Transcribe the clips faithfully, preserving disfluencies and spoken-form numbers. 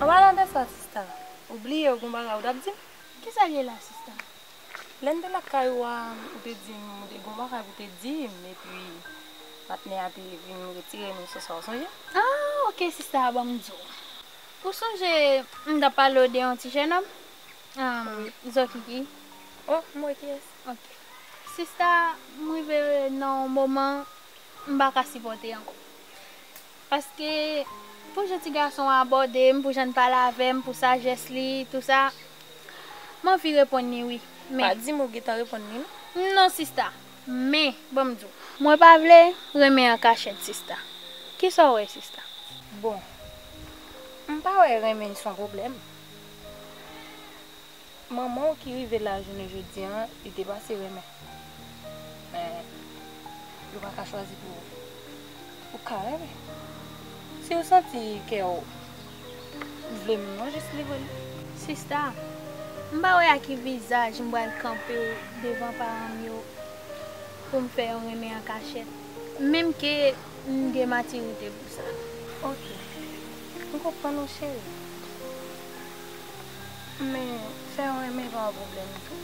An palan de sa, sista, ou bliye ou gon bagay ou t ap di m? Kisa l ye la, sista? Lè n te lakay ou a, ou te di m, ou te gon bagay pou te di m, epi patnè a te vin retire nou sou sa, ou sonje? Ah, ok, sista, ban m di w. Ou sonje m t ap pale w de yon ti jennonm? Ahn, Zokiki. Oh, m wè kiyès. Ok. Sista, m rive nan yon moman, m pa ka sipòte ankò. Paske, pou jan ti gason an abòde m, pou jan l pale avè m, pou sajès li, tou sa, m anvi reponn li wi. Men pa di m ou gentan reponn li, non. Non, sista. Men, ban m di w. Mwen pa vle renmen an kachèt, sista. Kisa w wè, sista? Bon, m pa wè renmen se yon pwoblèm. Manman w ki rive la jounen jodi a, li te pase renmen. Men, yo pa ka chwazi pou ou. Ou ka renmen. Si w santi kè w vle moun nan, jis livre l. Sista, m pa wè ak ki vizaj m pral kanpe devan paran m yo pou m fè yo renmen an kachèt. Menm ke m gen matirite pou sa. Ok. M konprann ou, cheri. Men, fè yo renmen pa yon pwoblèm tou.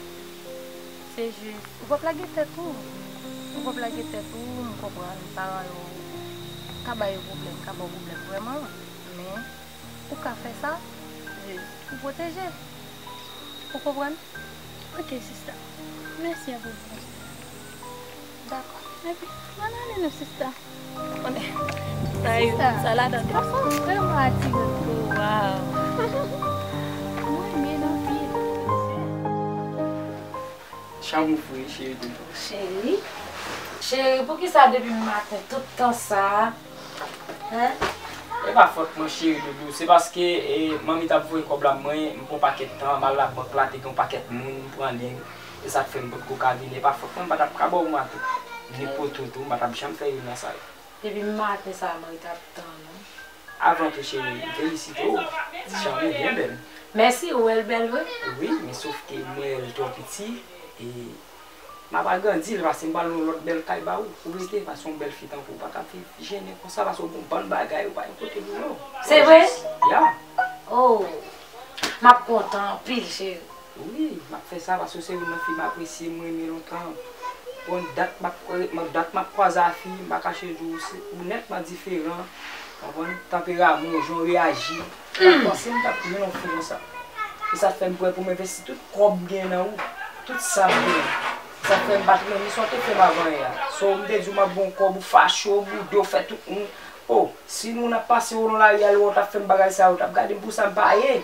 Se jis, ou p ap lage tèt ou. Ou p ap lage tèt ou, m konprann, paran yo ka ba yo pwoblèm, ka ba w pwoblèm vrèman. Men, ou ka fè sa, jis pou pwoteje. Ou konprann? Ok, sista. Mèsi anpil pou konsèy la. Dakò. Epi, ann ale non, sista. Konnen, sa yo, sista, sa ladan. Gason vrèman atire m. Waw. Mwen renmen l anpil. Chanm ou fre, cheri doudou. Cheri? Cheri, poukisa depi maten tout tan sa a? Hein? E pa fòt mwen, cheri doudou. Se paske, e, manmi t ap voye kòb la, mwen, m pran pakèt tan, m al labank la, te gen yon pakèt moun, m pran li. E sa k fè m potko ka vini. E pa fòt mwen, m pa t ap ka ba w mwato. Ni poto tou, m pa t ap janm fè youn nan sa yo. Depi maten sa a, mwen t ap tann ou. Avan tou, cheri, m felisite w. Ti chanm ou byen bèl. Mèsi, ou wè l bèl vre? Wi, men sof ke m wè l twò piti. E m ap agrandi l, paske m pral yon lòt bèl kay ba ou. Ou rete, paske yon bèl fi tankou w pa ka viv jennen konsa, paske w gen yon bann bagay, ou pa gen kote pou yo. Se vre? Ya. Oh, m ap kontan anpil, cheri. Wi, m ap fè sa, paske w se youn nan fi m apresye, m renmen lontan. Bon, dat m ap, dat m ap kwaze a fi, m pa kache di w, se, ou nètman diferan. Konprann? Tanperaman w, jan w reyaji. M pa t panse m t ap jwenn yon fi konsa. E sa fè m prè pou m envesti tout kòb m genyen nan ou. Tout sa m genyen. Sa fè m pa t renmen sa w te fè m avan yè a. So, m te di w m ap ba w kòb, ou fache, ou boude, ou fè tout moun. Oh, si moun ap pase w nan lari a, lè w t ap fè m bagay sa yo, w t ap gade m pou sa m pa ye.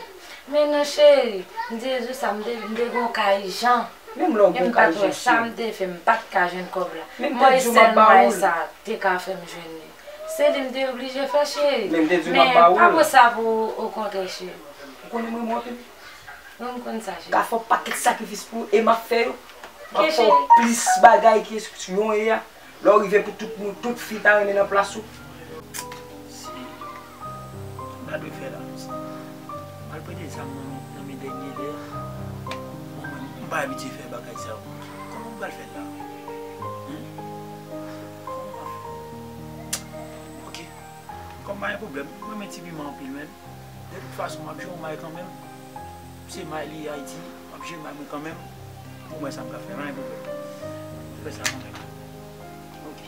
Men non, cheri, m te di w sa, m te, m te gen yon ka ijan. Menm lè w gen yon ka ijan, cheri. E m pa t wè sa m te fè, m pa t ka jwenn kòb la. Men m te di w m ap ba ou l. Mwen sèl mwayen sa te ka fè m jwenn li. Se li m te oblije fè, cheri. Men m te di w m ap ba ou l. Men pa pran sa pou okontrè, cheri. Ou konnen m renmen w anpil. Wi, m konn sa, cheri. Ka fè yon pakèt sakrifis pou ou, e m ap fè yo. M ap fè w plis bagay ke yon ye a. Lè w rive pou tout moun, tout fi ta renmen nan plas ou. Si, m ta dwe fè la konsa. M al prete zam nan men, nan men dènye lè. Bon, mwen, m pa abitye fè bagay sa yo. Kòman m pral fè l la? Hen? Kòman m pral fè? Ok. Kòm pa gen pwoblèm, mwen renmen Ti Piman anpil menm. De tout fason, m ap jwe yon may kanmenm. Se may li ye Ayiti, m ap jwe may mwen kanmenm. Pou mwen sa m ka fè, pa gen pwoblèm. M fè sa kanmenm. Ok.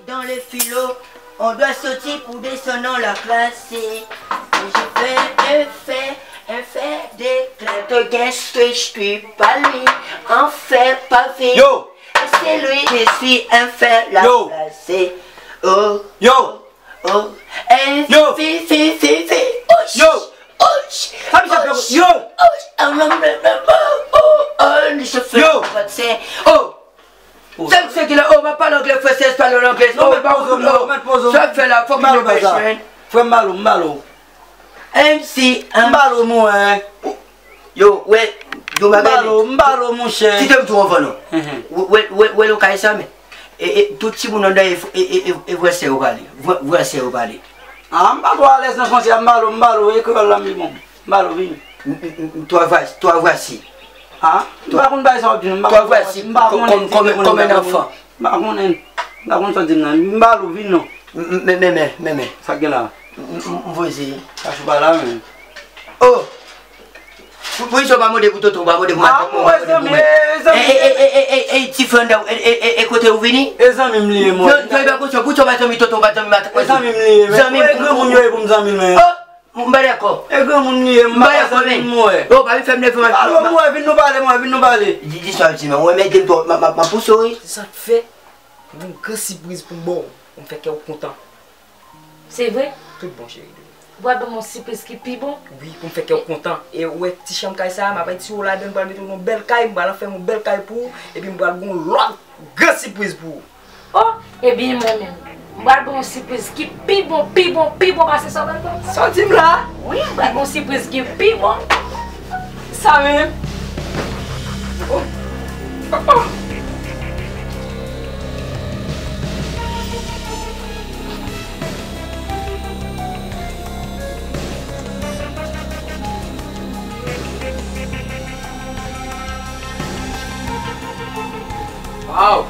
Dans le philo, on doit sortir pour descendre dans la classe. Je fais un fait, un fait d'éclat. Te gen street, street, pa li, an fè pa vi. Yo! Et c'est lui, je suis un fait la Yo! Classe. Oh, Yo! Oh, and Yo! Fi, fi, fi, fi. Ouch! Yo! Ouch! Sa misye ap fè? Ouch! Yo! Ouch! Oh, non, non, non, oh, oh, oh, li se fè Yo! Kot se? Oh! Sa misye ki la, oh, m ap pale anglè, fransè, pale anglè. Oh, mèt poze w, mèt poze w. Sa ap fè la, fòk nou bèchen. Frè m, m ba l ou, m ba l ou. M C, M ba l ou, mwen. Yo, wè, yo bagay. M ba l ou, m ba l ou, monchè. Kite m di w anvan non. Wè, wè, wè, wè, lokay sa, men. E, e, tout timoun anndan e, e, e, e, e vwèsè yo pale. Vwè, vwèsè yo pale. Ah, m pa twò alèz nan fransè a, m ba l ou, m ba l ou, e kreyòl la m li bon. M ba l ou, vini. M, m, m, toi voici, toi voici. Ah, m pa konn bagay sa w ap di non, m pa konn sa w ap di, m pa konnen si se moun nan. M pa konnen, m pa konnen sa w di m nan. M ba l ou, vini non. Men, men, men, men, men. Sa k gen la? M, m, m voye. Sa sou pa la, men. Oh! Pou, pou izo pa mande pou Toto, pa mande pou madanm mwen, pa mande pou mwen. E, e, e, ti frè anndan, e, e, e, e kote ou vini? E zanmi m li ye, mwen. Non, non, e pa konsa, pou izo pa zanmi Toto, pa zanmi madanm mwen. E zanmi m li ye, men. Zanmi m. E granmoun yo ye pou m zanmi l, men. Oh! M pa dakò. E granmoun li ye, m pa ka zanmi l, mwen. Yo, pa vin fè m nève, mwen. Alo, mwen, vin nou pale, mwen, vin nou pale. Di, di sa, di, mwen, mwen, di m, m, m, m ap pouse w, wi. Sa k fè? Mwen gen yon gran sipriz pou m ba w, pou m fè kè w kontan. Se vre? Tout bon, cheri. Ou pral ban m yon sipriz ki pi bon? Wi, pou m fè kè w kontan. E ou wè ti chanm kay sa a, m ap bay ti wo ladan l, m pral mete w nan yon bèl kay, m pral fè yon bèl kay pou ou, epi m pral gen yon lòt gran sipriz pou ou. Oh, ebyen mwen menm, m pral ba w yon sipriz ki pi bon, pi bon, pi bon pase sa w pral ban m. Sa w di m la? Wi, m pral ba w yon sipriz ki pi bon. Sa menm? Oh. Oh, oh. Waw!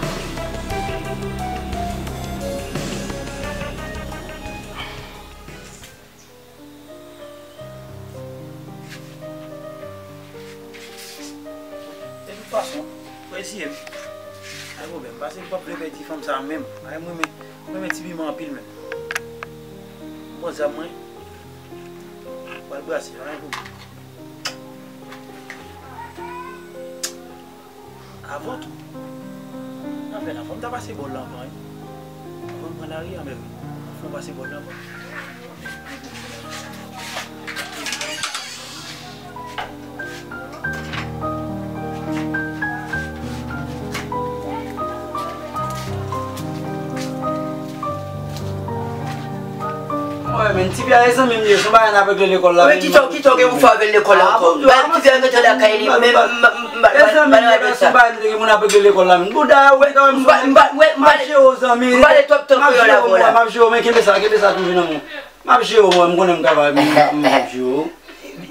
De tout fason, w a eseye m. Pa gen pwoblèm, pase m p ap vle pèdi fanm sa a menm. Ay, m renmen, m renmen ti piman anpil menm. M pran zam mwen, m pral brase, pa gen pwoblèm. Avan tou, nan fè la, fò m ta pase bò l la anvan, wi. Avan m pran lari a, men fò m pase bò l la anvan. Mwen menm, ti pya e zanmi m ye, se yon bagay n ap regle lekòl la. Men kisa, kisa w gen pou fè avè l lekòl la ankò? Ti pya rete lakay li, men m, m, m, m, e zanmi m ye, men se yon bagay nou te gen pou n ap regle lekòl la menm. Bouda, ou gen kòm m pa, m pa, m pa, m pa, m ap jere w, zanmi. M pale twòp tan kreyòl avè w la. M ap jere w, men kenbe sa, kenbe sa tou vin nan men w. M ap jere w, mwen, m konnen m kapab, m, m, m ap jere w.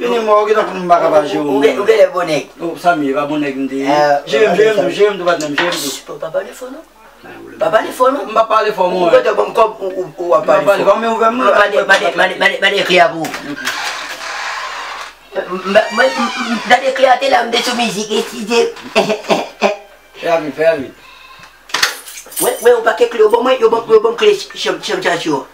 Vini mò, ou gentan konn m pa kapab jere w, mwen. Ou gen, ou genlè bon nèg. Oh, sa m ye, pa bon nèg m te ye. Jere m, jere m tou, jere m tou, patnè m, jere m tou. Shh, pa pale fò non. Pa pale fò non. M pa pale fò, mwen. Ou gentan ban m kòb, ou, ou, ou ap pale fò. M pa pale fò, men ouvè m, mwen. Mande, mande, mande, mande, mande klè a pou ou. M, m, m, m, gade klè a te la, m te sou mizik, eskize. Fè rapid, fè rapid. Wè, wè, yon pakèt kle yo ban mwen, yo ban, yo ban m kle chanm, chanm chacho.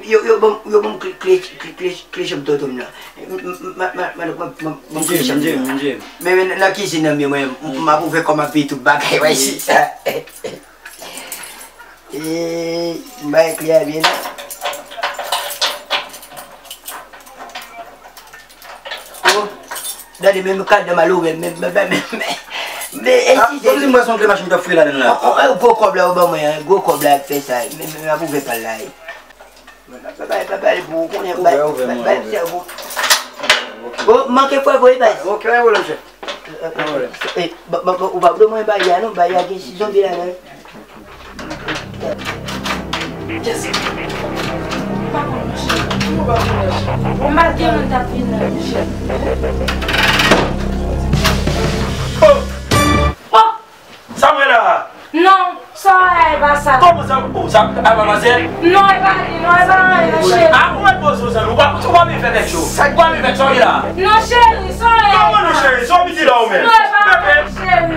Yo, yo ban, yo ban m kle, kle, kle, kle, kle chanm tonton m nan. M, m, m, m, m, m, m, m, m, m kle chanm nan. Men, men, nan kizin nan, men mwen, m, m ap ouvè kò m ap peye tout bagay, wè, si sa. E, m bay kle a byen la. Oh, gade menm kad nan maloure, men, men, men, men, men, men, e si se li? Mwen se yon kle machin m t ap fouye ladann la. On, on, on, gwo kòb la ou ban mwen an, gwo kòb la ap fè sa, men, men, m ap ouvè pal la, e. Pa, pa, pa, pa, pou ou konnen, ouvè, ouvè, mwen, ouvè. Oh, manke fwa voye baz. Ok, pa gen pwoblèm, chèf. E, ba, ba, ba, ou pa vle mwen bay a non, bay a gen si zonbi ladan. Yes. Ou pa konn, monchè. Ou pa konn, monchè. Bon, malgre mwen t ap vin la, monchè. Oh! Oh! Sa m wè la? Non, sa w wè a, e pa sa. Kòman sa? Ou sa, a pa manzè? Non, e pa li, non, e pa anyen, non, cheri. A, ou mèt poze w, zanmi. Ou pa, ou pa vin fè nèg cho. Ou pa vin fè sa w ye la. Non, cheri, sa w wè a, e pa. Kòman non, cheri? Sa w vin di la ou menm? Non, e pa anyen, cheri.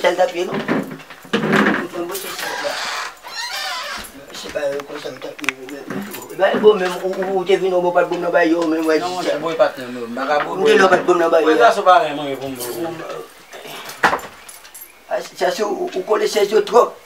sa l t ap ye, non. Mwen bon se sa la. Se pa yo konsa yo t ap ye, men, men, men. Bay bon, menm, ou, ou, ou te vin, ou pa t bon nan bay yo, menm, wè, non, monchè, boy, patnè, m pa ka bon. M te lè, ou pa t bon nan bay yo. Boy, sa se pa renmen pou m. Ah, sa se ou, ou kole chèz yo twòp.